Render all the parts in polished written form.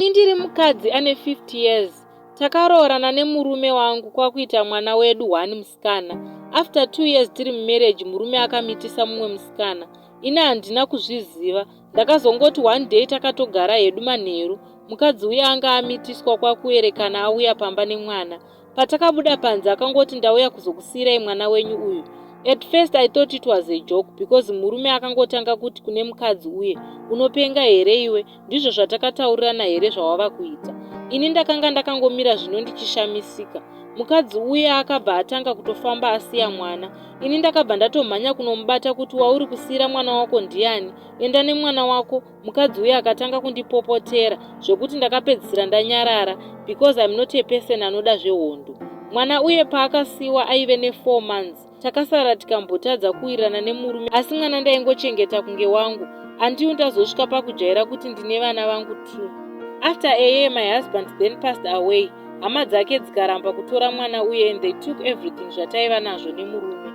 Ini ndiri mukadzi ane 50 years. Takaroorana nemurume wangu kwakuita mwana wedu one musikana. After 2 years tiri mumarriage, murume akamitisa mumwe musikana. Ini handina kuzviziva. Ndakazongoti one day takatogara hedu manheru, mukadzi uye anga amitiswa kwakuerekana auya pamba nemwana. Patakabuda panze akangoti, "Ndauya kuzokusiyirai mwana wenyu uyu." At first I thought it was a joke because murume akangotanga kuti kune mukadzi uye, "Unopenga here iwe? Ndizvo zvatakataurirana here zvawava kuita?" Ini ndakanga ndakangomira zvino ndichishamisika. Mukadzi uye akabva atanga kutofamba asiya mwana. Ini ndakabva ndatomhanya kunomubata kuti, "Wauri kusiyira mwana wako ndiani? Enda nemwana wako." Mukadzi uye akatanga kundipopotera zvekuti ndakapedzisira ndanyarara because I'm not a person anoda zvehondo. Mwana uye paakasiyiwa aive ne4 months. Takasara tikambotadza kuwirirana nemurume, asi mwana ndaingochengeta kunge wangu andiu ndazosvika pakujaira kuti ndine vana vangu two. After a year my husband then passed away. Hama dzake dzikaramba kutora mwana uye and they took everything zvataiva nazvo nemurume.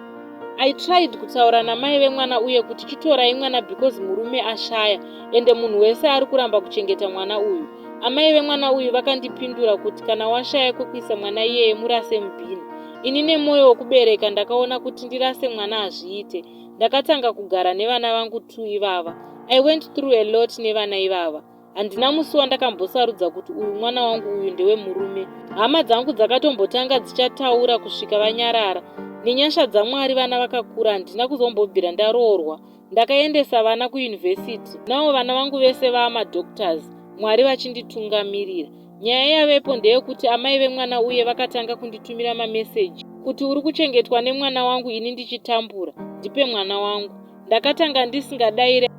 I tried kutaura namai vemwana uye kuti chitorai mwana because murume ashaya ende munhu wese ari kuramba kuchengeta mwana uyu. Amai vemwana uyu vakandipindura kuti kana washaya kwekuisa mwana iyeye, murase mubhini. Ini nemwoyo wokubereka ndakaona kuti ndirase mwana hazviite. Ndakatanga kugara nevana vangu two ivava. I went through a lot nevana ivava. Handina musi wandakambosarudza kuti uyu mwana wangu, uyu ndewemurume. Hama dzangu dzakatombotanga dzichataura kusvika vanyarara. Nenyasha dzaMwari vana vakakura. Handina kuzombobvira ndaroorwa. Ndakaendesa vana kuyunivhesiti. Navo vana vangu vese vaamadoctors, Mwari vachinditungamirira. Nyaya yavepo ndeyekuti amai vemwana uye vakatanga kunditumira mameseji kuti, "Uri kuchengetwa nemwana wangu ini ndichitambura, ndipe mwana wangu." Ndakatanga ndisingadayire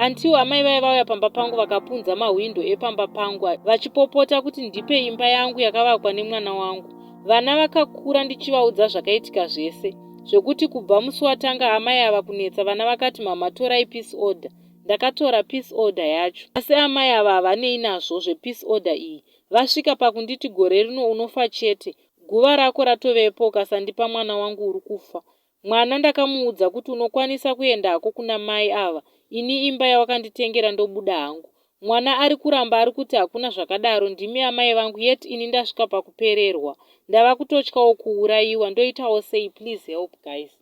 until amai vaiva vauya pamba pangu vakapunza mahwindo epamba pangu vachipopota kuti ndipe imba yangu yakavakwa nemwana wangu. Vana vakakura ndichivaudza zvakaitika zvese, zvekuti kubva musi watanga amai ava kunetsa, vana vakati, "Mama, torai peace order." Ndakatora peace order yacho, asi amai ava havanei nazvo zvepeace order iyi. Vasvika pakunditi, "Gore rino unofa chete, guva rako ratovepo. Ukasandipa mwana wangu uri kufa." Mwana ndakamuudza kuti unokwanisa kuendako kuna mai ava, ini imba yawakanditengera ndobuda hangu. Mwana ari kuramba, ari kuti hakuna zvakadaro, ndimi amai vangu. Yet ini ndasvika pakupererwa, ndava kutotyawo kuurayiwa. Ndoitawo sei? Please help, guys.